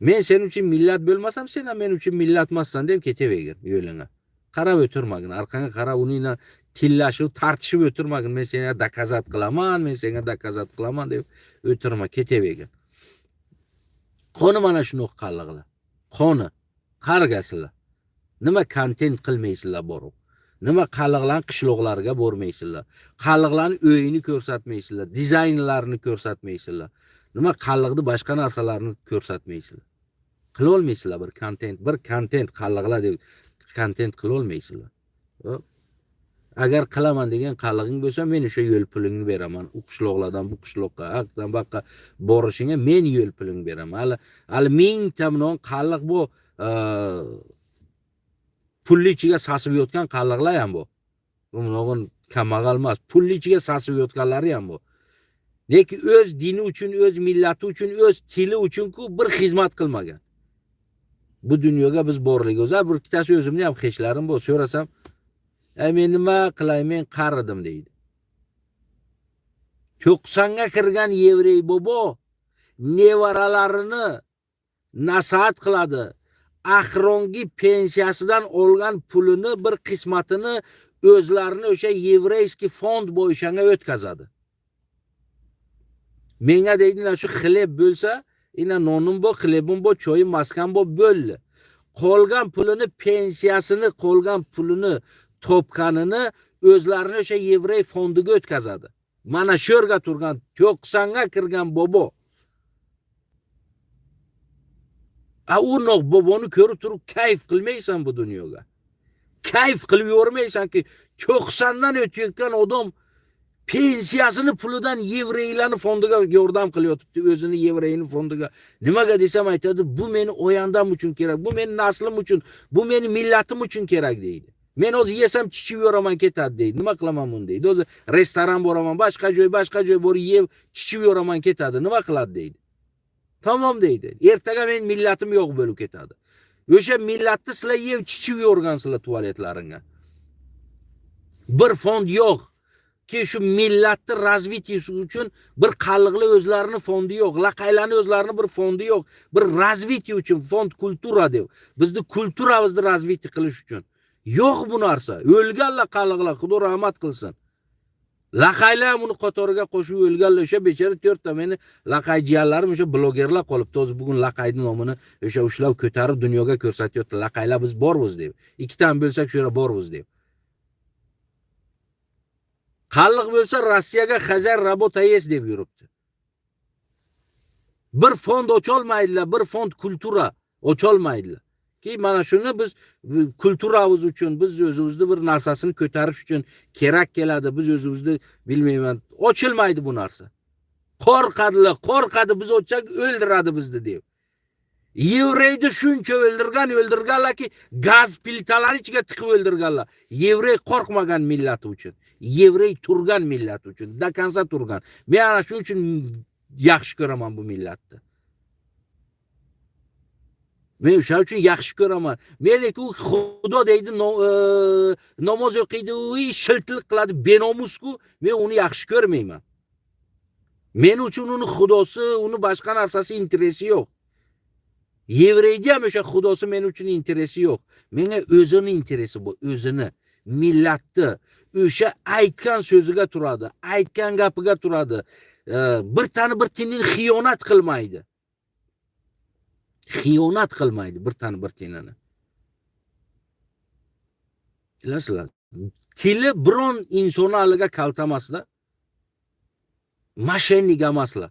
Men sen uchun millat bo'lmasam, sen ham men uchun millat emassan deb ketavergin yo'lingga. Qarab o'tirmagin, orqangga qarab uningla tillashib, tortishib o'tirmagin. Men senga доказать qilaman, men senga доказать qilaman deb o'tirma, ketavergin. Qoni mana shunaqa qalliqlar. Qoni qargasizlar. Nima kontent qilmaysizlar borib? Nima qalliqlarni qishloqlariga bormaysizlar? Qalliqlarni uyini ko'rsatmaysizlar, dizaynlarini ko'rsatmaysizlar. Nima qalliqni boshqa narsalarni ko'rsatmaysizlar? Qilolmaysizlar bir kontent, bir kontent qalliqlar deb kontent qilolmaysizlar. Agar qilaman degan qallig'ing bo'lsa, men o'sha yo'l pulingni beraman. U qishloqlardan bu qishloqqa, aqdan bu yoqqa borishingga men yo'l pulingni beraman. Hali mingta bilan qalliq bu pulli ichiga sasib yotgan qalliqlar ham bu. Bu bunog'in kambag'al emas, pulli ichiga sasib yotganlari ham bu. Lekin o'z dini uchun, o'z millati uchun, o'z tili uchun-ku bir xizmat qilmagan. Bu dunyoga biz borligimiz. Bir ikkitasi o'zimni ham xeshlarim bor. So'rasam, "Ay, men nima qilay, men qaridim", deydi. 90 ga kirgan yevrey bobo nevaralarini nasihat qiladi. Oxirgi pensiyasidan olgan pulini bir qismatini o'zlarini o'sha еврейский fond bo'yishanga o'tkazadi. Menga, deydi, shu хлеб bo'lsa, ina nonim bor, хлеб im bor, choyim, maskam bor, bo'ldi. Qolgan pulini, pensiyasini, qolgan pulini topganini o'zlarini o'sha yevrey fondiga o'tkazadi. Mana shu yerga turgan 90 ga kirgan bobo. A unoq boboni ko'rib turib kayf qilmaysan bu dunyoga. Kayf qilib yormaysanki, 90 dan o'tayotgan odam pensiyasini pulidan yevreylarni fondiga yordam qilyotibdi, o'zini yevreyni fondiga. Nimaga desam aytadi, bu meni oyandam uchun kerak, bu meni naslim uchun, bu meni millatim uchun kerak deydi. Men hozir yesam, chichib yoraman, ketadi deydi. Nima qilaman buni deydi. Hozir restoran boraman, boshqa joy, boshqa joy borib yeb, chichib yoraman, ketadi. Nima qiladi deydi. Tamom deydi. Ertaga men millatim yo'q bo'lib ketadi. O'sha millatni sizlar yeb, chichib yorgansizlar tualetlaringga. Bir fond yo'q ki shu millatni развитие si uchun. Bir qalliqlar o'zlarini fondi yo'q, laqaylarni o'zlarini bir fondi yo'q. Bir развитие uchun fond, культура deb, bizni культура mizni развитие qilish uchun yo'q bu narsa. O'lganlar qalliqlar, Xudo rahmat qilsin. Laqaylar ham uni qatoriga qo'shib o'lganlar. O'sha bechora to'rtta meni laqay jiyanlarim, o'sha blogerlar qolibdi hozir. Bugun laqayni nomini o'sha ushlab, ko'tarib, dunyoga ko'rsatyapti, laqaylar biz bormiz deb, ikkitani bo'lsak shu yerda bormiz deb. Qalliq bo'lsa, Rossiyaga хозяин, работа есть deb yuribdi. Bir fond ocholmaydilar, bir fond культура ocholmaydilar ki mana shuni biz культура miz uchun, biz o'zimizni bir narsasini ko'tarish uchun kerak keladi, biz o'zimizni, bilmayman, ochilmaydi bu narsa. Qo'rqadilar, qo'rqadi, biz ochsak, o'ldiradi bizni deb. Yevreyni shuncha o'ldirgan, o'ldirganlarki, gaz plitalarni ichiga tiqib o'ldirganlar. Yevrey qo'rqmagan millati uchun. Yevrey turgan millati uchun, до конца turgan. Men ana shu uchun yaxshi ko'raman bu millatni. Men o'sha uchun yaxshi ko'raman. Meniki u Xudo deydi, namoz o'qiydi, u shiltlik qiladi, benomusku, men uni yaxshi ko'rmayman. Men uchun uni xudosi, uni boshqa narsasi интерес i yo'q. Yevreyda ham o'sha xudosi men uchun интерес i yo'q. Menga o'zini интерес i bu, o'zini, millatni, o'sha aytgan so'ziga turadi, aytgan gapiga turadi. Bir tani bir tinin xiyonat qilmaydi. Xiyonat qilmaydi bir tani bir tinini. Bilasizlar, tili biron insonni aliga kaltamasda. Мошенник emaslar.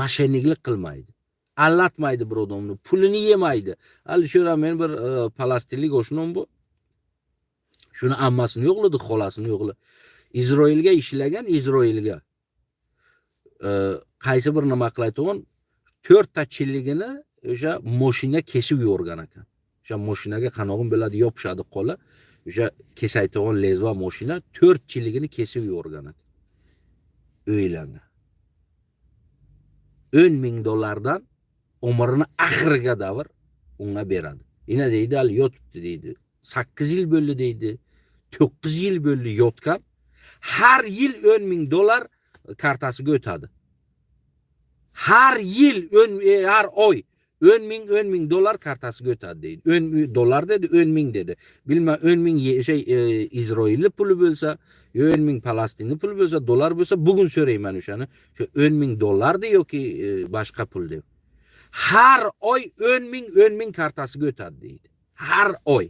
Мошенник lik qilmaydi. Allatmaydi bir odamni, pulini yemaydi. Hali shu yerda men bir falastinlik oshnam bu. Shuni ammasini yo'qladi, xolasini yo'qladi. Izroilga ishlagan, Izroilga. Qaysi bir nima qilayotgan, to'rtta chilligini o'sha moshina kesib yuborgan ekan. O'sha moshinaga qanog'im bo'ladi, yopishadi qo'li. O'sha kesayotgan лезвие moshina to'rt chilligini kesib yuborgan ekan. O'ylangan. 10 ming dollardan umrini oxiriga davr unga beradi. Ina deydi, hali yotibdi deydi. 8 yil bo'ldi deydi. 9 yil bo'ldi yotgan. Har yil 10 ming dollar kartasiga o'tadi. Har yil 10, har oy 10 ming, 10 ming dollar kartasiga o'tadi deydi. 10 ming dollar dedi, 10 ming dedi. Bilmem, 10 ming şey Izroilli puli bo'lsa, yo 10 ming Falastinli puli bo'lsa, dollar bo'lsa, bugun so'rayman o'shani. Shu 10 ming dollardi yoki boshqa pul deb. Har oy 10 ming, 10 ming kartasiga o'tadi deydi. Har oy.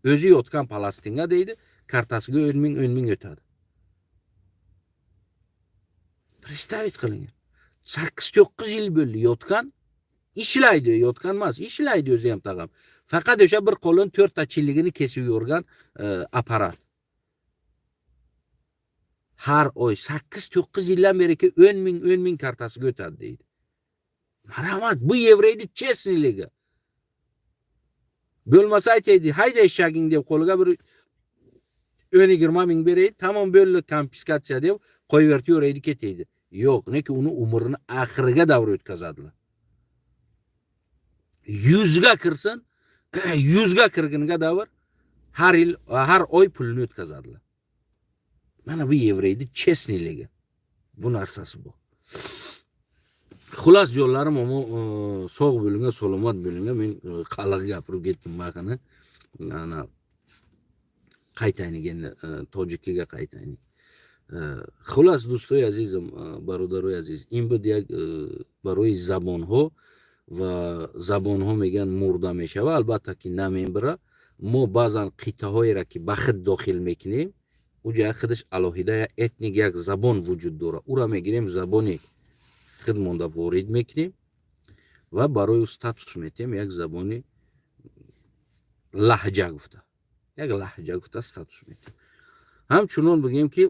O'zi yotgan Falastinga deydi, kartasiga 10 ming, 10 ming o'tadi. Представить qiling. 8-9 yil bo'ldi yotgan, ishlaydi, yotgan emas, ishlaydi o'zi ham tag'am. Faqat o'sha bir qo'lini to'rtta chilligini kesib yuborgan apparat. Har oy 8-9 yildan beri 10 ming, 10 ming kartasiga o'tadi deydi. Marhamat, bu yevreyni честный ligi. Bo'lmasa aytaydi, hayda eshaging deb qo'liga bir 10-20 ming beraydi, tamom bo'ldi, konfiskatsiya deb qo'yib yuboraydi, ketaydi. Yo'q, lekin uni umrini oxiriga davr o'tkazadilar. 100 ga kirsin, 100 ga kirguniga davr har yil, har oy pulini o'tkazadilar. Mana bu yevreyni честный ligi. Bu narsasi bu. Xullas, jonlarim, ammo sog' bo'linglar, salomat bo'linglar. Men qaliq gapirib ketdim baqini. Ana qaytaylik endi, tojikiga qaytaylik. Xullas, дӯстои азизам, бародарои азиз, ин буд як барои забонҳо ва забонҳо мегӯянд мурда мешава. Албатта ки намембира. Мо баъзан қитъаҳоеро ки ба худ дохил мекунем, уҷа худаш алоҳида як этник, як забон вуҷуд дорад. Ура мегирем, забони худ монда ворид мекунем ва барои ӯ статус метиҳем, як забони лаҳҷа гуфта, як лаҳҷа гуфта статус метиҳем. Ҳамчунон бигем ки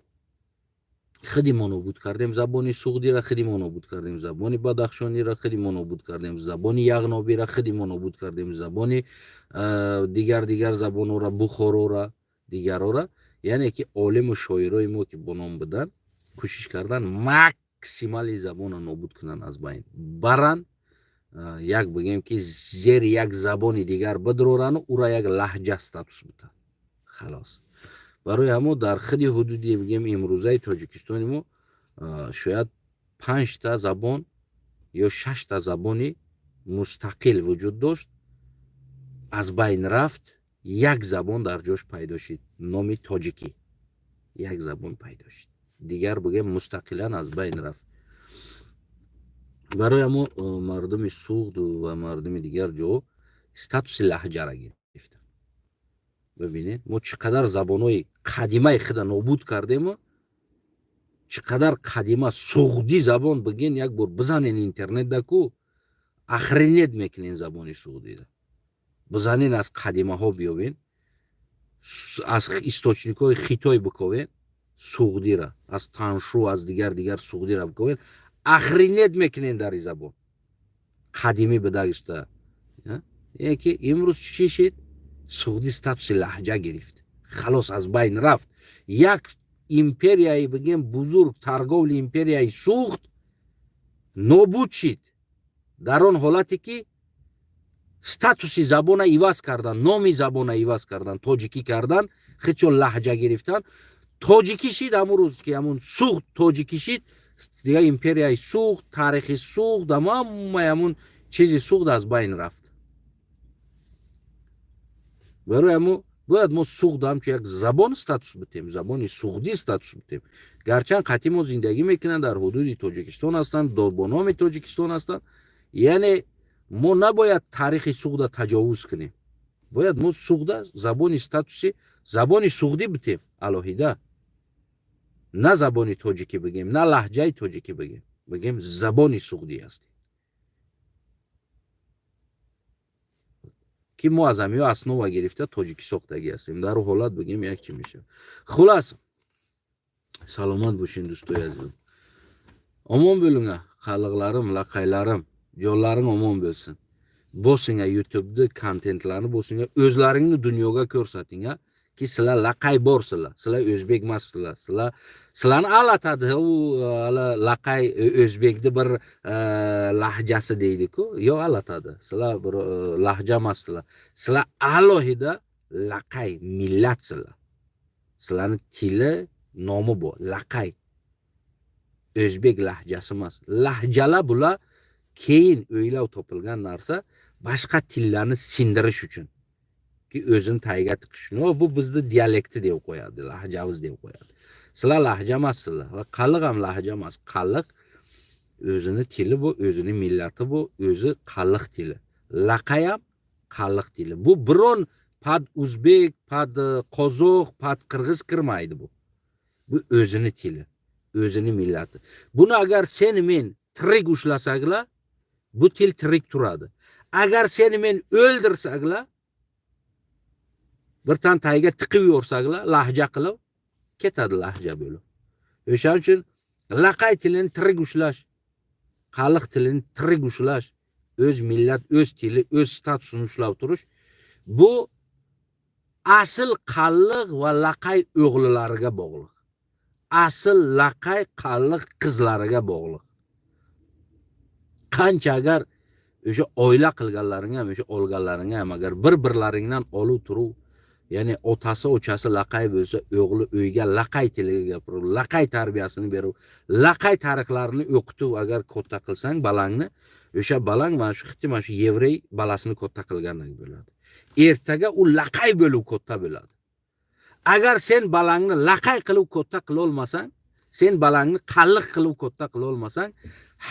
Худи мо нобуд кардем забони суғдира, худи мо нобуд кардем забони бадахшонира, худи мо нобуд кардем забони яғнобира, худи мо нобуд кардем забони дигар дигар забонҳоро, бухорора, дигарора. Яъне ки олиму шоирои мо, ки бо ном буданд, кӯшиш карданд максимально забонро нобуд кунанд, аз байн баранд, як бигем ки зери як забони дигар бидрорану ӯра як лаҳҷа статус бутанд, халос. Барои ҳамо дар худи ҳудуди, бигем, имрӯзаи Тоҷикистони мо шояд панҷта забон ё шашта забони мустақил вуҷуд дошт, аз байн рафт, як забон дар ҷош пайдо шид, номи тоҷикӣ. Як забон пайдо шид, дигар, бигем, мустақилан аз байн рафт. Барои ҳамо мардуми Суғду ва мардуми дигар ҷо статуси лаҳҷара гирифтанд. Бибинед, мо чӣ қадар забонҳои қадимаи худа нобуд кардему, чӣ қадар қадима. Суғдӣ забон бигин, як бор бизанен интернетда ку, охренеть мекунен. Забони суғдида бизанен, аз қадимаҳо биёбен, аз источникҳои Хитой биковен суғдира, аз Таншу, аз дигар дигар суғдира биковен, охренеть мекунен дар и забон қадимӣ бидагишта. Ки имрӯз чӣ шид? Суғдӣ статуси лаҳҷа гирифт, халос, аз байн рафт. Як империяи, бигем, бузург, торговый империяи Суғд нобуд шид дар он ҳолате ки статуси забона иваз кардан, номи забона иваз кардан, тоҷикӣ кардан, хичо лаҳҷа гирифтан, тоҷикӣ шид. Ҳамун рӯз ки ҳамун Суғд тоҷикӣ шид, дигар империяи Суғд, таърихи Суғд, ҳамаи ҳамун чизи Суғд аз байн рафт. Барои ҳамо бояд мо суғд ҳамчун як забон статус битем, забони суғдӣ статус битем. Гарчанд қатъи мо зиндагӣ мекунанд, дар ҳудуди Тоҷикистон ҳастанд, бо номи Тоҷикистон ҳастанд. Яъне мо набояд таърихи Суғда таҷовуз кунем, бояд мо суғда забони, статуси забони суғдӣ битем алоҳида, на забони тоҷикӣ бигем, на лаҳҷаи тоҷикӣ бигем, бигем забони суғдӣ ҳастем, ки мо аз ҳамиҳо основа гирифта тоҷикӣ сохтагӣ ҳастем. Дар ҳолат, бигем, як чӣ мешавад. Хулас, саломат бошен, дӯстои азизм, омон bo'lинga, qalliqlarim, laqaylarim, jonlaring omon bo'lsin. Bosinga YouTubeni kontentlarni, bosinga, o'zlaringni dunyoga ko'rsating, ki sizlar laqay borsizlar, sizlar o'zbek emassizlar. Sizlarni alatadi u laqay, o'zbekni bir lahjasi deydiku, yo alatadi. Sizlar bir lahja emassizlar, sizlar alohida laqay millatsizlar. Sizlarni tili, nomi bu laqay, o'zbek lahjasi emas. Lahjalar bular keyin o'ylab topilgan narsa, boshqa tillarni sindirish uchun, ki o'zini tagiga tiqish. No, bu bizni dialekti deb qo'yadi, lahjamiz deb qo'yadi. Sizlar lahja emassizlar va qalliq ham lahja emas. Qalliq o'zini tili bu, o'zini millati bu, o'zi qalliq tili. Laqay ham qalliq tili bu. Biron под o'zbek, под qozoq, под qirg'iz kirmaydi bu. Bu o'zini tili, o'zini millati. Buni agar seni men tirik ushlasaklar, bu til tirik turadi. Agar seni men o'ldirsaklar, bir tan tagiga tiqib yuborsaklar, lahja qilib ketadi, lahja bo'lib. O'shaning uchun laqay tilini tirik ushlash, qalliq tilini tirik ushlash, o'z millat, o'z tili, o'z statusini ushlab turish bu asl qalliq va laqay o'g'lilariga bog'liq, asl laqay, qalliq qizlariga bog'liq. Qancha agar o'sha oila qilganlaring ham, o'sha olganlaring ham agar bir birlaringdan olib turib, ya'ni otasi, ochasi laqay bo'lsa, o'g'li uyga laqay tiliga gapirib, laqay tarbiyasini berib, laqay tarixlarini o'qitib agar katta qilsang balangni, o'sha balang mana shu xuddi mana shu yevrey balasini katta qilgandek bo'ladi. Ertaga u laqay bo'lib katta bo'ladi. Agar sen balangni laqay qilib katta qila olmasang, sen balangni qalliq qilib katta qila olmasang,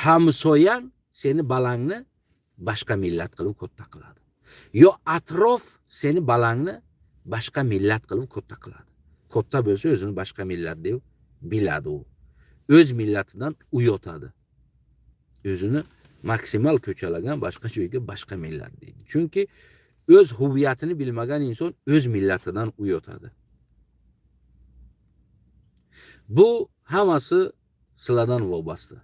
hamsoyang seni balangni boshqa millat qilib katta qiladi yo atrof seni balangni boshqa millat qilib katta qiladi. Katta bo'lsa, o'zini boshqa millat deb biladi, u o'z millatidan uyotadi, o'zini maksimal ko'chalagan boshqa joyga, boshqa millat deydi. Chunki o'z huviyatini bilmagan inson o'z millatidan uyotadi. Bu hammasi sizlardan vobasta,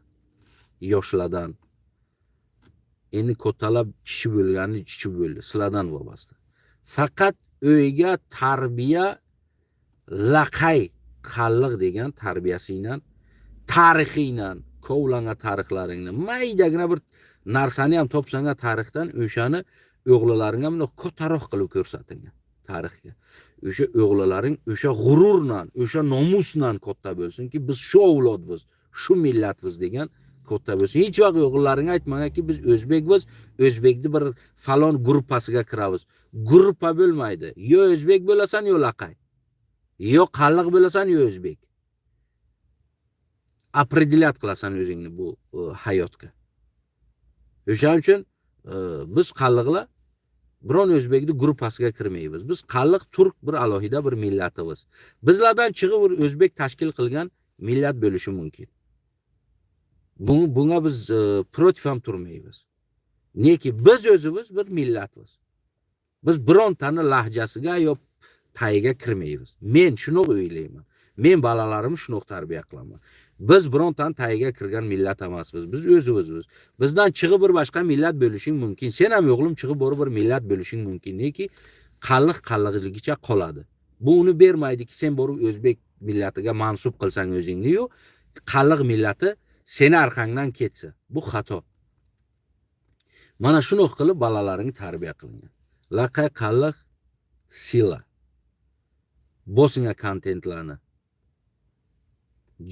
yoshlardan. Endi kattalar chichi bo'lgani chichi bo'ldi, sizlardan vobasta. Faqat uyga tarbiya, laqay, qalliq degan tarbiyasingdan, tarixingdan kovlangan, tarixlaringdan maydagina bir narsani ham topsang tarixdan, o'shani o'g'lilaringga bundoq kattaroq qilib ko'rsating tarixga. O'sha o'g'lilaring o'sha g'ururla, o'sha nomusla katta bo'lsinki, biz shu avlodmiz, shu millatmiz degan katta bo'lsin. Hech vaqt o'g'illaringga aytmangki, biz o'zbekmiz, o'zbekni bir falon gruppasiga kiramiz. Gruppa bo'lmaydi. Yo o'zbek bo'lasan, yo laqay, yo qalliq bo'lasan, yo o'zbek. Определять qilasan o'zingni bu hayotga. O'shaning uchun biz qalliqlar biron o'zbekni gruppasiga kirmaymiz. Biz qalliq turk bir alohida bir millatimiz. Bizlardan chiqib bir o'zbek tashkil qilgan millat bo'lishi mumkin. Bunga biz против ham turmaymiz. Neki biz o'zimiz bir millatmiz. Biz birontani lahjasiga yo tayiga kirmaymiz. Men shunaqa o'ylayman. Men bolalarimni shunaqa tarbiya qilaman. Biz birontani tayiga kirgan millat emasmiz. Biz o'zimizmiz. Bizdan chiqib bir boshqa millat bo'lishing mumkin. Sen ham, o'g'lim, chiqib borib bir millat bo'lishing mumkin. Neki qalliq qalliqligicha qoladi. Bu uni bermaydiki, sen borib o'zbek millatiga mansub qilsang o'zingni-yu, qalliq millati seni orqangdan ketsa, bu xato. Mana shunaqa qilib bolalaringni tarbiya qilingan. Laqay, qalliq сила. Bosinga kontentlarni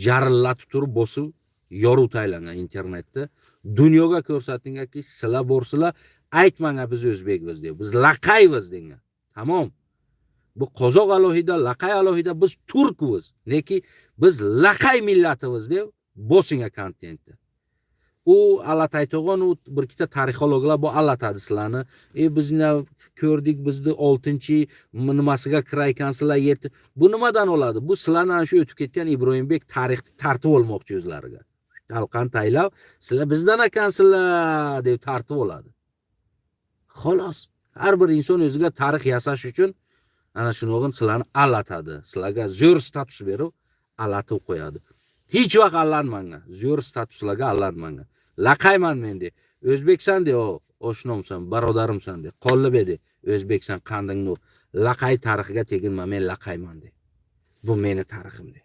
jarillatib turib bosib, yorug' taylangan internetda dunyoga ko'rsatingaki, sizlar borsizlar, aytmanglar biz o'zbekmiz deb, biz laqaymiz degan. Tamom, bu qozoq alohida, laqay alohida, biz turkmiz, neki biz laqay millatimiz deb bosinga kontentni. U allataytog'on, u bir ikkita tarixologlar bu allatadi sizlarni. Bizni ko'rdik, bizni oltinchi nimasiga kiraykansizlar, yetti. Bu nimadan oladi? Bu sizlarni ana shu o'tib ketgan Ibrohimbek tarixni tartib olmoqchi o'zlariga. Talqan taylab, sizlar bizdan ekansizlar deb tartib oladi, xolos. Har bir inson o'ziga tarix yasash uchun ana shunog'in sizlarni allatadi, sizlarga zo'r status berib allatib qo'yadi. Hech vaqt allanmanglar, zo'r statuslarga allanmanglar. Laqayman men de, o'zbeksan de, o oshinomsan, birodarimsan de, qollib de, o'zbeksan, qandingni laqay tarixiga teginma, men laqayman de, bu meni tarixim de.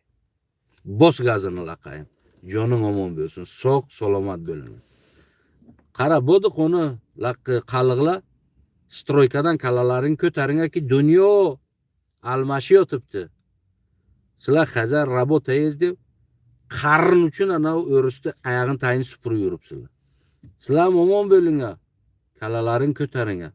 Bos gazini, laqayim, joning omon bo'lsin, sog' salomat bo'ling. Qara, bo'ldi, qo'ni qalliqlar, стройка dan kallalaring ko'taringaki, dunyo almashayotibdi. Sizlar hozir работаете deb qarin uchun anavi o'risni oyog'ini tagini supurib yuribsizlar. Sizlar ham omon bo'linglar, kallalaring ko'taringlar.